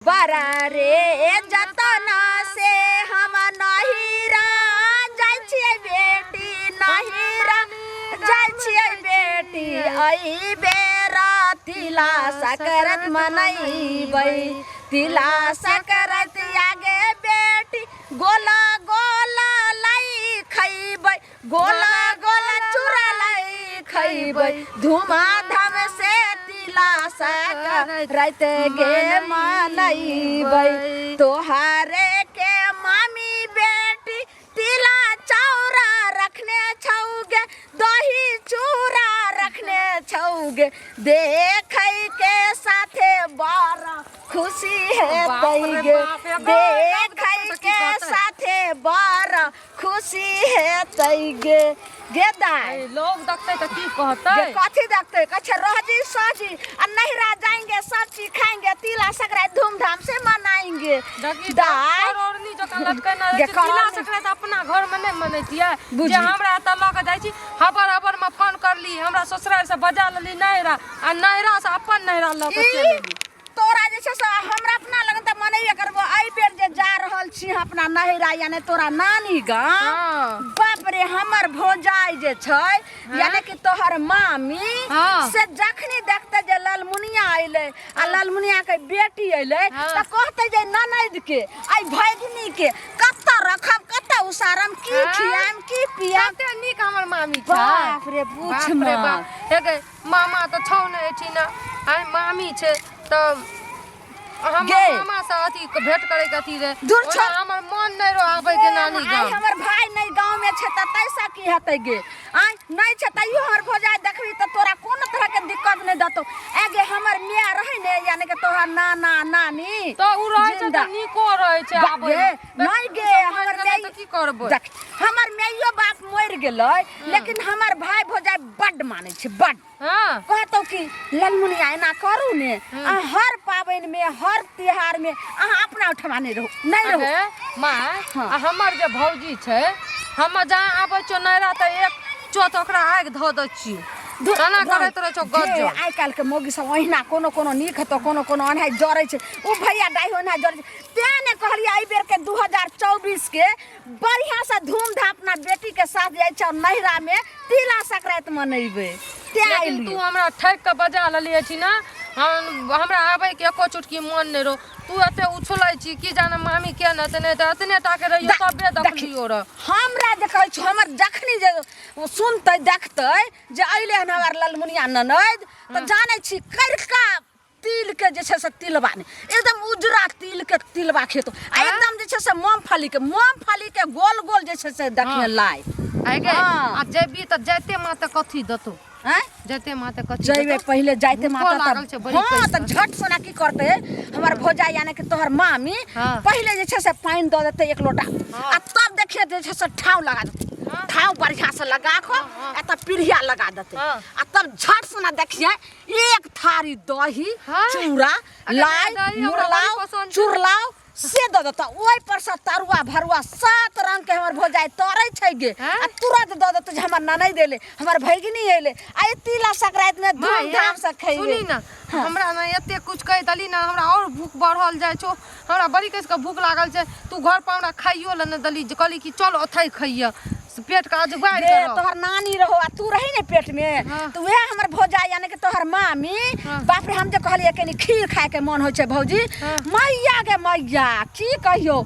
बड़ा रे जतना से हम नहिरा जाइ छियै बेटी, नहिरा जाइ छियै बेटी, अइ बेरा तिला सकरत मनैबै, तिला सकरत आगे बेटी, गोला गोला लाई खैबै, गोला गोला चूड़ा लाई खैबै, धुमाधाम से तिला सकरत गे मनैबै। तोहारे के मामी बेटी तिला चौरा रखने छौगे, दही चूड़ा रखने छौगे, देखै के साथे बड़ा खुशी हेतै गे, देखै के साथे बड़ा खुशी हेतै गे। गे दाई, लोग देखते तऽ की कहतै? गे कथी देखते? कहै छै रहजी सजी आ नहिरा जाएंगे, सब चीज खाएंगे, तिला संक्रांति धूमधाम से मनाएंगे। देखी दाई करोड़नी जकाँ लटकेने रहै गे छै। तिला करोड़नी। संक्रांति अपना घरमे नहि मनैतियै? बुझी। जे हमरा एतऽ लऽ कऽ जाइ छी, हबर हबर मे फोन करली, हमरा ससुरारि से बजा लेली नहिरा, आ नहिरा से अपन नहिरा लऽ कऽ चलि ई एली। तोरा जे छै से हमरा अपना लगन तऽ मनेबे करबो। एहि बेर जे जा रहल छी हम अपना नहिरा, यानी तोरा नानी गाँव, बाप रे, हमर भौजाई जे छै, यानी कि तोहर मामी, से जखनी देखते जे ललमुनिया अयलै आ ललमुनिया के बेटी अयलै, तऽ कहते जे ननैद के, आई भगिनी के कतऽ रखब, कतऽ उसारम, की खियाम, की पियाम। कते नीक हमर मामी छै। बाप रे, पूछ बाप रे मत। बाप, हे गे, मामा तऽ छौ ने एहिठिना, आइ मामी छै तऽ हमर गे। मामा से अथी भेंट करे के अथी रहे। दूर ओना छोड़। हमर मन नहि रहो आबै के नानी आइ गाँव। हमर भाय नहि गाँव में छै तऽ तैसा की हेतै गे? आइ नहि छै तैयो हमर भौजाइ देखबी तऽ तोरा कोनो तरह के दिक्कत नहि देतौ। ए गे, हमर माय रहै ने, यानी कि तोहर नाना नानी तऽ उ रहै छै जिंदा। तऽ नीको रहै छै बा- आबै गे, मे। नहि गे, सब हमर मरि गेलै माय तऽ की करबै? देख, हमर माइयो बाप मरि गेलै, लेकिन हमर भाय भौजाइ बड्ड मानै छै, बड्ड। कहतौ कि ललमुनिया एना करू ने, आ हर पाबनि में, हर त्योहार में अहाँ अपना ओठमा नहि रहू, नहि रहू। अगे माय, हाँ। आ हमर जे भौजी छै, हम जहाँ आबै छियौ नैहरा तऽ एक चोत ओकरा आगि धऽ दै छियौ। एना करैत रहै छौ गजब। आइ काल्हि के मौगी सब ओहिना, कोनो कोनो नीक हेतौ, कोनो कोनो ओनाहि जरै छै। ओ भैया डाही ओहिना जरै छै। तें ने कहलियै एहि बेर के 2024 के बढ़िया से धूमधाम अपना बेटी के साथ जाइ छै नैहरा में तिला संक्रांति मनेबै, तें लेकिन तू एलियै। हमरा ठकि कऽ बजा लेलियै छी ने, हमरा आबैके एको चुटकी मन नहि रहो। तू एते उछलै छी की जाने मामी के ने एतने तऽ एतने टा के रहियो तबे देखी, देखलियो रह। हमरा जे कहै छौ, हमर जखनी जे ओ सुनतै देखतै जे अइले हन हमर ललमुनिया ननैद, तऽ जानै छी करिका तिल के जे छै से तिलबा नहि, एकदम उजरा तिल के तिलबा खेतो, आ एकदम जे छै से मूंगफली के गोल गोल जे छै से देखिए लाइ। आइ गे, हाँ। आ जेबी तऽ जाइते माँ तऽ कथी देतौ? आँय? जाइते माँ तऽ कथी जइबे देतौ? पहिले जाइते भूखो माता लागल तब छै बड़ी हाँ कहि तऽ कऽ। झट सोना की करतै हमर भौजाई, यानी कि तोहर मामी, पहिले जे छै से पानि दऽ देतै एक लोटा, आ तब देखिए जे छै से ठाव लगा देतै, ठाव बढ़िया से लगा कऽ आ तब पीढ़िया लगा देतै, आ तब झट सोना देखिए एक थारी दही, चूड़ा, अरे लाई, दही हमरा बड़ी मुरलाउ, पसन्द छै। चुरलाउ से दऽ देतौ। ओहि पर से तरुआ भरुआ सात रंग के हमर भौजाई तरै छै गे, आ तुरंत दऽ देतौ जे हमर ननैद एलै, हमर भगिनी एलै, आ ई तिला संक्रांति में माय, धूमधाम से खैबै। सुनी ना, हमरा ने एते कुछ कहि देली ना, हमरा और भूख बढ़ल जाइ छौ। हमरा बड़ी कस के भूख लागल छै। तू घर पर हमरा खाइयो ले नहि देली, जे कहली कि चल ओतहि खैया, से पेट के अजबारि गे, के रह। तोहर नानी रहो आ तू रही ने पेट में, तो वएह हमर भौजाई यानी कि तोहर मामी, बाप रे, हम जे कहलियै कनी खीर खाय के मन होइ छै भौजी, मैया गे मैया, की कहियो,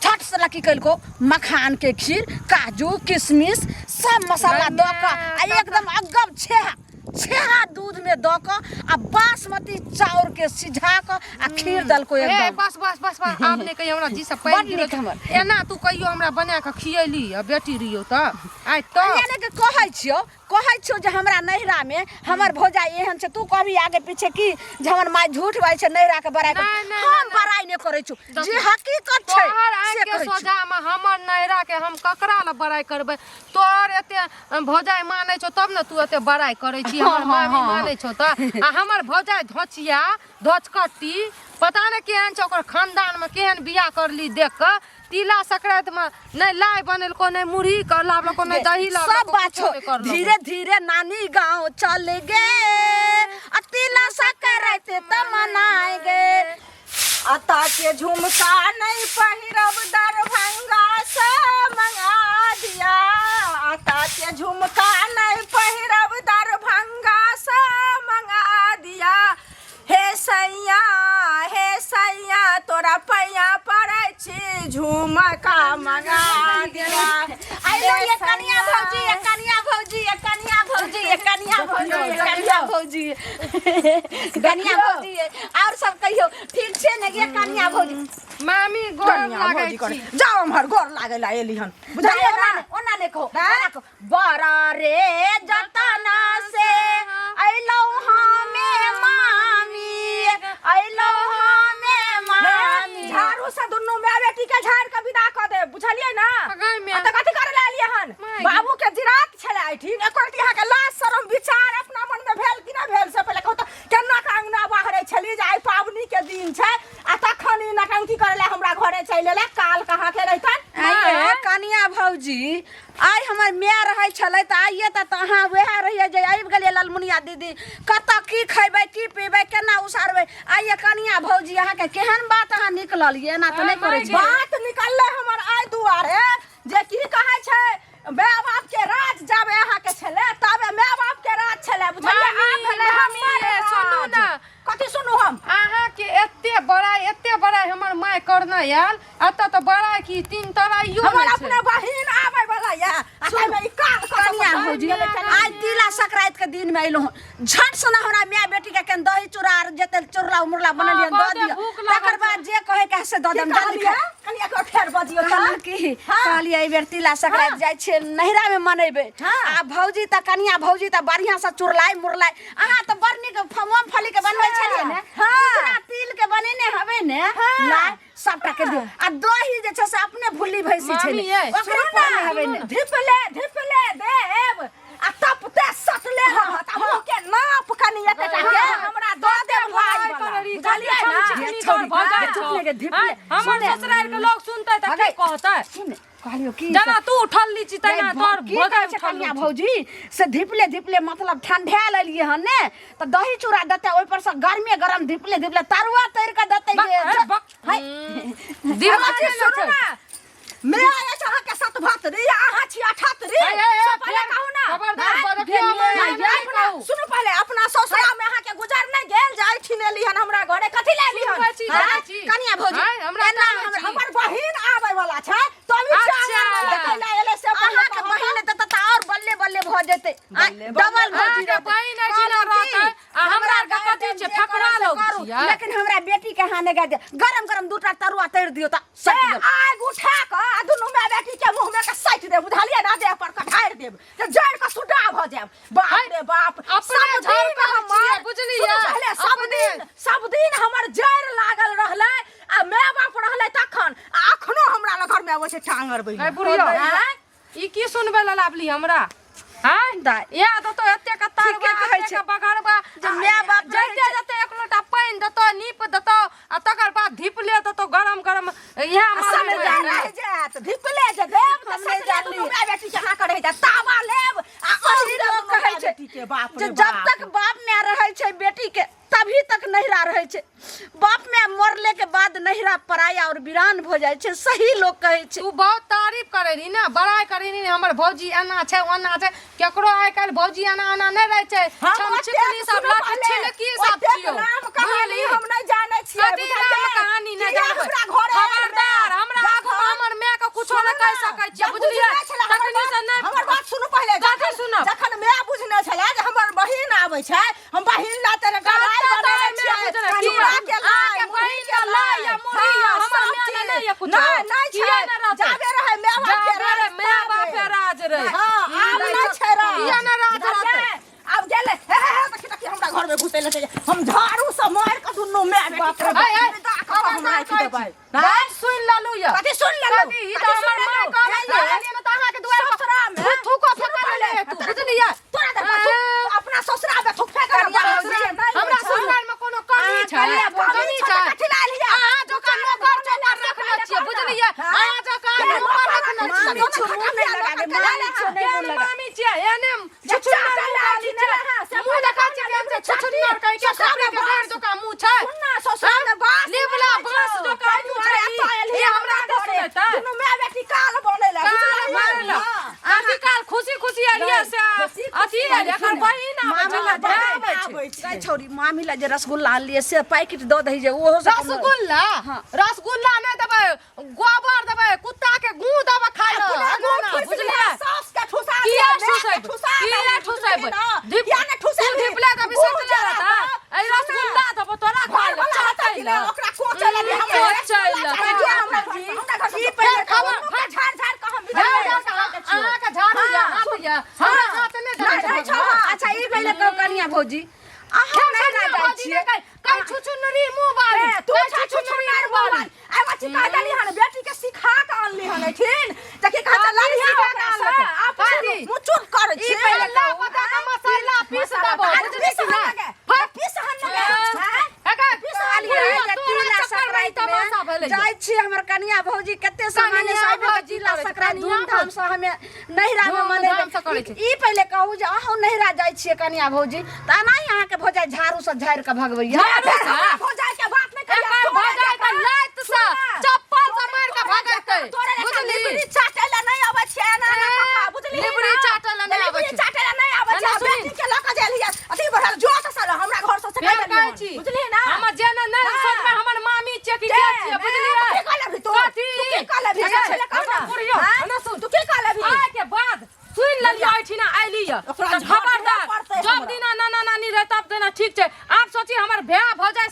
झट से की कलको मखान के खीर, काजू किशमिश सब मसाला दऽ कऽ आ एकदम अगब छेहा छेहा दूध में दऽ कऽ आ बासमती चाउर के सिझा कऽ आ खीर देलको ए एकदम। बस बस बस बस, आब नहि कहियो। हमरा जी से बड पानि नीक गिरल। हमर। एना तू कहियो हमरा बना कऽ खियैली आ बेटी रहियो तऽ आइ तऽ यानी कि कहै छियौ, कहै छियौ जे हमरा नैहरा में हमर भौजाई एहन छै, तू कहबी आगे पीछे की जे हमर माय झूठ बाजै छै, नैहरा के बड़ाई नहि, नहि, हम नहि, नहि। बड़ाई नहि करै छियौ, देखी, जे हकीकत छै तोहर से आँखि के कहै छियौ। सोझा मे हमर नैहरा के हम ककरा लए बड़ाई करबै? तोहर एते भौजाई मानै छौ तब ने तू एते बड़ाई करै छी। हमर मामी मानै छौ तऽ, आ हमर भौजाई धोचिया धोचकट्टी पता नहि केहन छै, ओकर खानदान मे केहन बियाह करली देख कऽ। तिला संक्रांति मे नहि लाइ बनेलको, नहि मुरही के लाबलको, नहि दही सब लाबलको, बात कुछो छौ। नहि करलको। धीरे धीरे नानी गाँव चल गे आ तिला संक्रांति त मनाए गे। अता के झुमका नहीं पहिरब दरभंगा से मंगा दिया अता के झुमका नहीं पहिरब दरभंगा से मंगा दिया हे सैया हे सैया तोरा पैया पड़ै छी झुमका मंगा दिया आइलो ये कनिया भौजी ये कनिया भौजी ये कनिया भौजी ये कनिया भौजी ये कनिया भौजी कनिया भौजी और सब कहियो ठीक छै ने ये कनिया भौजी मामी गोर कनिया लागै भौजी करे छी जाओ हमर गोर लागै ला एली हन बुझलियै ओना ना ने ओना ने कहो ओना कहो बड़ा रे जतना से अइलौ हमे मामी अइलौ हमे मामी झाड़ू से दुनू माय बेटी के झाड़ के विदा कऽ देब बुझलियै ना गै माय। आ तऽ कथी करे ला एलियै हन माय बाबू के जिरात छलै एहिठिन एको रति अहाँके लाज शरम विचार अपना मन में भेल कि ना भेल से पहिले कहू तऽ केना के अंगना बाहरै छली जे आइ पाबनि के दिन छै आ तखन ई नटंकी करे ला हमरा घरे चलि एलै काल कहाँ के रहितन आइए कनिया भौजी आइ हमर माय रहै छलै तऽ आइए तऽ अहाँ वएह रहियै जे आबि गेलियै ललमुनिया दीदी कतऽ की खैबै की पीबै केना उसारबै आइए कनिया भौजी अहाँके केहन बात अहाँ निकलल ये एना तऽ नहि करै छी बात निकललै हमर आइ दुआरे जे की कहै छै माय बाप के राज जाबे अहाँके छलै ताबे माय बाप के राज छलै बुझलियै मामी, आब भेलै मामी, हमर राज। सुनू ना। कथी सुनू हम अहाँके एते बड़ाई एते बड़ाई हमर माय करने आयल एतऽ तऽ बड़ाई की तीन तराइयो हमर नहि छै अपने बहिन आबै वाला या आ ताहिमे ई काल कतऽ कनिया से भौजी गेलै केना? आइ तिला संक्रांति के दिन में अयलहुँ झट से ना हमरा माय बेटी के केन दही चूड़ा आर जते चूड़ा मुरला बनेलियै दऽ बहुते दिअ भूख लागल तकर बाद जे कहे के से दऽ की देम जल्दी कहलियै? खा कनिया के फेर बजियौ तऽ। कहलहुँ की हाँ। कहलियै एहि बेर तिला संक्रांति जाइ छियै नैहरा में मनेबै हाँ। आ भौजी तऽ कनिया भौजी तऽ बढ़िआँ से चुरलाई मुरलाई अहाँ तऽ बड़ नीक मूंगफली के बनबै छलियै ने हाँ। उजरा तिल के बनेने हबै ने हाँ। लाइ सबटा के दियौ आ दही जे छै से अपने भुल्ली भैंसी छै मामी ने यै, ओकरे सुनू पौने ना, हबै ने धिपले धिपले देब आ तपते सटले रहत आ मुँह के नाप कनि एते टा के हमरा दऽ देब लाइ वाला बुझलियै ना ये छौड़ी, ये चुप ले गे, धिप ले। हमर सुने। ससुराल के लोग सुनतै तऽ की अगे। कहतै सुन कहलियो की जेना तू उठल ली छी तहिना तोर की भौजाइ कहै छै उठल कनिया ली छी। भौजी से धिपले धिपले मतलब ठंढा लेलिए हन ने तऽ दही चूड़ा देतै ओहि पर से गरमे गरम धिपले धिपले तरुआ तरि के देतै बक, जे अरे बक। हाय दिमाग अथी नहि सुनू छै। ना मैं आया छै अहाँके सतभत्री अहाँ छी अठहत्री हे, हे, हे, से पहिले फेर कहू ना खबरदार आँय? बजबियौ, हमर आँय, नाम नहि अपना- कहू। सुनू पहिले अपना ससुरा में अहाँके गुजर नहि गेल जे एहिठिन एली हन हमरा घरे कथी लए एली हन सुनबै छी, आँय? जानै छी। कनिया भौजी आँय, हमरा एना जानै हमरा छी। हमर बहिन आबै वाला छै तब ई अच्छा। चांगल वाला कैला एलै से पहिले अहाँके कहू बहिन तऽ तऽ आओर बल्ले बल्ले भऽ जेतै आँय, बल्ले डबल बल्ले। भौजी अहाँके रहतै। बहिन अछि ने कहलहुँ की, रहतै, आ हमरा आरके हमरा कथी छै, जे फकरा करू से लोग करू, छियै। लेकिन हमरा बेटी के अहाँ नहि गाय दिअ गरम गरम दूटा तरुआ तरि दियौ तऽ से सटि गेल आगि उठा कऽ आ दुनू माय बेटी के मुँह में के साटि देब बुझलियै ना देह पर के ढारि देब तऽ जड़ि के सुड्डा भऽ जायब बाप रे बाप अपने सब झाड़ दिन करै हमर छियै, बुझलियै? सुनू पहिले सब अपने। दिन सब दिन हमर जड़ि लागल रहलै आ माय बाप रहलै तखन आ अखनो हमरा लग घर में अबै छै टांग अड़बै है बुढ़िया ई की सुनबै लए लाबली हमरा आँय दाइ। इएह देतौ एते के ठीके तरबा कहै एते छै। के बघरबा जे माय बाप रहै जैते छै। जैते एक लोटा पानि देतौ नीप देतौ आ तकर बाद धीपले देतौ गरम गरम इएह आ मालूम सब होइ जान छै। रहि जायत धिपले जे देब तऽ हम नहि सटले जानली। दुनू माय बेटी के अहाँ के रहि जायत तावा लेब आ सही ओहि लोक दुनू कहै माय छै बेटी के बाप जे रे जब बाप। तक बाप माय रहै छै बेटी के तभी तक नैहरा रहै छै बाप माय मरले के बाद नैहरा पराया और वीरान भऽ जाइ छै सही लोक कहै छै तू बहुत तारीफ करे रही ना बड़ाई करे रही हमर भौजी एना छै ओना छै केकरो आइ काल्हि भौजी एना एना नहि रहै छै हम छमछिकली ओतेक सब सुनू लट पहिले, छिलकी सब ओतेक छियौ राम कहानी बुझली? हम नहि जानै छियै कथी बुझलियै? राम कहानी नहि किया जानबै हमरा घरे आयल खबरदार मे? हमरा आगू जखन- हमर माय के कुछो नहि सुनू कहि ना, सकै छियै जब बुझलियै बुझने छलै हमर तखनी बात- से नहि हमर बात सुनू पहिले कथी जखन सुनब? जखन माय बुझने छलै जे हमर बहिन आबै छै हम बहिन ला तेरे कतऽ गलाई तऽ बनेने माय छियै बुझने की? चूड़ा के लाइ अहाँके मुरही बहिन के के लाइ लाइ या मुरही या, हाँ, हमर सब माय चीज। नहि या कुछो। नहि नहि किया छै नहि रहतै? जाबे रहै माय बाप के जाबे रहै राज माय ताबे। बापे राज रहै। हाँ आब नहि छै राज किया नहि राज बुझलियै? रहतै? आब गेलै हे हे हे देखी देखी हमरा घर में घुसै लए छै हम झाड़ू से मारि कऽ दुनू माय बेटी के है, है, विदा कऽ कऽ हम राखि देबै बात सुनि लेलहुँ यऽ। कथी सुनि लेलहुँ? कथी? ई कथी तऽ हमर सुनि माय लेलहुँ? कहलक हे, हे। कहलियै ने तऽ अहाँके दुआरि पर ससुरामे थू थू कऽ सुनू फेकल पहिले, रहै तू, बुझलियै? तोरा देखबा थू, अपना ससुरा में थूक फेक कनिया हमरा भौजी, हमरा ससुराल में कोनो कमी छै कनिया कमी छै कथी लायल हिया? अहाँ जकाँ नौकर चौकर रखने छियै बुझलियै अहाँ जकाँ नौकर रखने छियै मामी छौ, मुँह नहि लगा दे, मामी छौ, नहि मुँह केहन लगा। मामी छियै एहने छुछुन्नर मुँह वाली छियै मुँह देखै छियै केहन छै छुछुन्नर कहीं के ससुराल कपड़े के में गाड़ जकाँ मुँह छै सुन ना, ससुराल में बास लीवला नहि बाँस लए जे रसगुल्ला आनलियै से पैकेट दऽ दही जे ओहो से कोनो- रसगुल्ला रसगुल्ला नहि देबै गोबर देबै कुत्ता के गू देबै खाय लए अपना एना मुँह ना, ठुसि बुझलियै लिहे, सास के ठुसा किया दिहे, माय के ठुसेबै? ठुसा किया दही, ठुसेबै? बुझलिही ना? धीप- किया ने ठुसेबही? तू धिपले तऽ गू बिसरि जे रहता। रहता, एहि रसगुल्ला देबो तोरा खाय घर लए वाला चटै हेतै कि लए। नहि, ओकरा कोचै लए हमरा कोचै लए। रसगुल्ला चाही, जो हमरा घर से, हमरा घर से ई फेर पहिले खाबो, खबर- मुँह के झाड़ झाड़ कऽ हम विदा हे, भऽ जाय छियौ। अहाँके झाड़ू यऽ, हाथ यऽ, हमरा हाथ नहि नहि, जाइ नहि छै छौ हाथ। अच्छा ई पहिले कहू कनिया भौजी अहाँ नहिरा जाइ छियै कहीं छुछुनरी मुँह बाली ए, तू कहीं छा छुछुनरी छुछुनर मुँह बाली। बाली। आइ बच्ची कह देली हन, बेटी के सिखा के अनली हन एठिन। तऽ की कहै छै, कथी लड़िहे सिखा के ओकरा से, अनलकै? अपने कथी? मुँह चुप करै ई छी। पहिले मसाला पता के मसाला पीस देबो अरे बुझली पीस कि हन नहि? लगे, फट। पीस हन लगे, हैं? एकर पीस कहलियै बुढ़िया जे तोरा तिला चक्कर में ई संक्रांति तमाशा में भेलै जाइ छी हमर कनिया भौजी कते सामान्य कनिया सब भौजी तिला करै छै, संक्रांति कनिया धूमधाम से हमे नैहरा में धूमधाम से करै मनेबै छै। ई पहिले कहू जे अहूँ नैहरा जाइ छियै कनिया भौजी तऽ एनाही अहाँके भौजाइ झाड़ू से झाड़ि कऽ भगबैया झाड़ू से? हमरा भौजाइ के बात नहि करिहे, एकर तोरे भौजाइ जकाँ। तऽ लात से चप्पल से मारि कऽ भगेतै तोरे जकाँ बुझली लिबरी चाटै लए नहि अबै छै एना एना ए, कऽ कऽ, बुझलिही लिबरी ना? चाटै लए नहि अबै लिबरी छै। चाटै लए नहि अबै छै, एना आ सुनी। बेटी के लऽ कऽ गेलही अथी बढ़ल जो तऽ साला हमरा घर से फेर कहै छी बुझलिही ना? हमर जे ने नहि हाँ। सोचबै हमर मामी छियै कि के? के छियै मैं? बुझलियै तू की कहलही तू? कथी? तू की कहलही? एना से कह ना। बुढ़िया, हाँ? एना सुन। तू की कहलही? आइ के बाद सुनि लेलियै एहिठिना अयली यऽ ओकरा तऽ झाँटबे खबरदार पड़तै जब हमरा। दिना नाना नानी रहै तब दिना ठीक छै आब सोची हमर भाय भौजाइ